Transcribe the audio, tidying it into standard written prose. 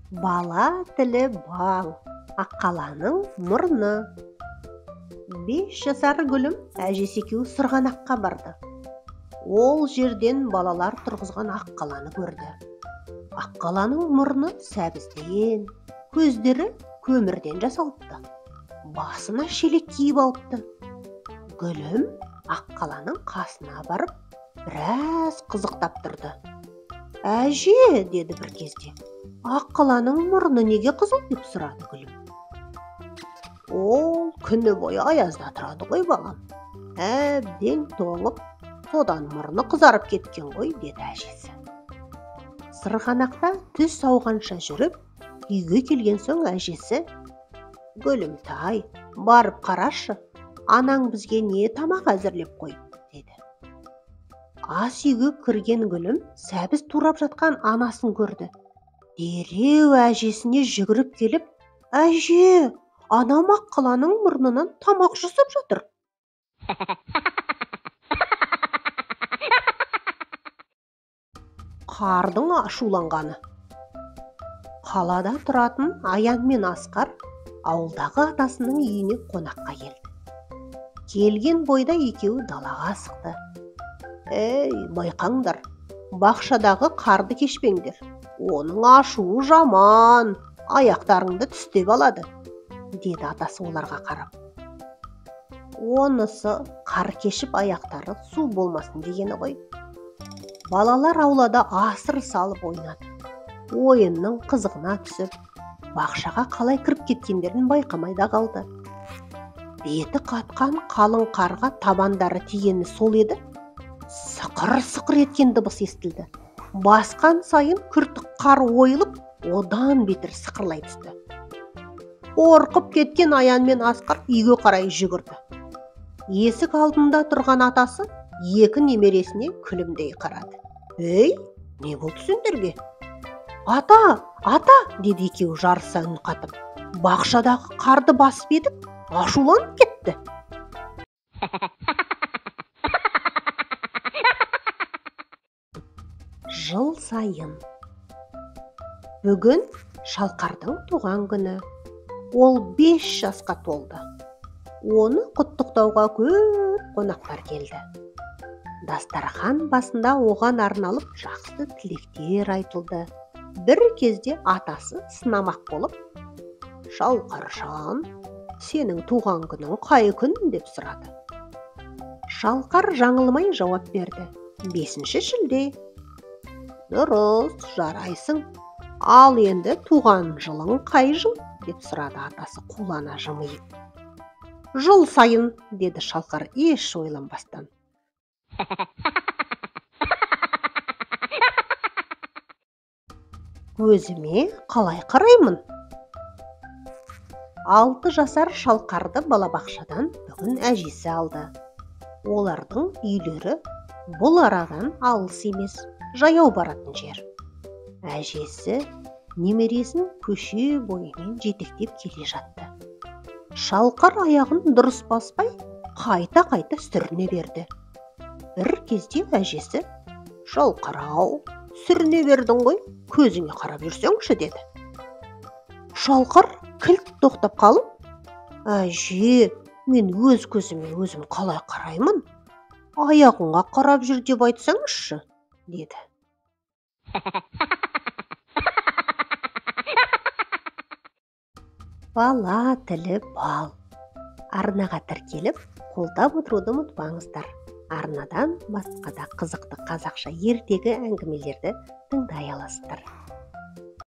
Бала тілі бал, Аққаланың мұрны. 5 жасар Гүлім әжесі екеуі сырғанаққа барды. Ол жерден балалар тұрғызған Аққаланы көрді. Аққаланың мұрны сәбізден, көздері көмірден жасалыпты. Басына шелек киіп алыпты. Гүлім Аққаланың қасына барып, біраз қызықтап тұрды. Әже, деді бір кезде, Аққаланың мұрны неге қызыл деп сұрады Гүлім. Ол күні бойы аязда тұрады ғой балам. Әбден тоңып, содан мұрны қызарып кеткен ғой, деді әжесі. Сырғанақта түс ауғанша жүріп, үйге келген соң әжесі, Гүлімтай, барып қарашы, анаң бізге не тамақ әзірлеп қойыпты, деді. Ас үйге кірген Гүлім сәбіз турап жатқан анасын көрді. Дереу әжесіне жүгіріп келіп, әже, анам Аққаланың мұрнынан тамақ жасап жатыр. Қардың ашуланғаны. Қалада тұратын Аян мен Асқар ауылдағы атасының үйіне қонаққа келді. Келген бойда екеуі далаға асықты. Ей, байқаңдар, бақшадағы қарды кешпеңдер. Оның ашуы жаман, аяқтарыңды түстеп алады, деді атасы оларға қарап. Онысы қар кешіп аяқтары су болмасын дегені ғой. Балалар аулада асыр салып ойнады. Ойынның қызығына түсіп, бақшаға қалай кіріп кеткендерін байқамай да қалды. Беті қатқан қалың қарға табандары тигені сол еді, сықыр-сықыр еткен дыбыс естілді. Басқан сайын күртік қар ойылып, одан бетер сықырлай түсті. Қорқып кеткен Аян мен Асқар үйге қарай жүгірді. Есік алдында тұрған атасы екі немересіне күлімдей қарады. Ей, не болды сендерге? Ата, ата, деді екеуі жарыса үн қатып. Бақшадағы қарды басып едік, ашуланып кетті. Жыл сайын. Бүгін Шалқардың туған күні. Ол 5 жасқа толды. Оны құттықтауға көп қонақтар келді. Дастархан басында оған арналып жақсы тілектер айтылды. Бір кезде атасы сынамақ болып, Шалқаржан, сенің туған күнің қай күн деп сұрады. Шалқар жаңылмай жауап берді. 5 шілде. Дұрыс, жарайсың. Ал енді туған жылың қай жыл? Деп сұрады атасы қулана жымиып. Жыл сайын, деді Шалқар еш ойланбастан. Өзіме қалай қараймын? 6 жасар Шалқарды балабақшадан бүгін әжесі алды. Олардың үйлері бұл арадан алыс емес, жаяу баратын жер. Әжесі немересін көше бойымен жетектеп келе жатты. Шалқар аяғын дұрыс баспай, қайта-қайта сүріне берді. Бір кезде әжесі, Шалқар-ау, сүріне бердің ғой, көзіңе қарап жүрсеңші, деді. Шалқар кілт тоқтап қалып, әже, мен өз көзіме өзім қалай қараймын? Аяғыңа қарап жүр деп айтсаңызшы, деді. Бала тілі бал. Арнаға тіркеліп, қолдап отыруды ұмытпаңыздар. Арнадан басқа да қызықты қазақша ертегі әңгімелерді тыңдай аласыздар.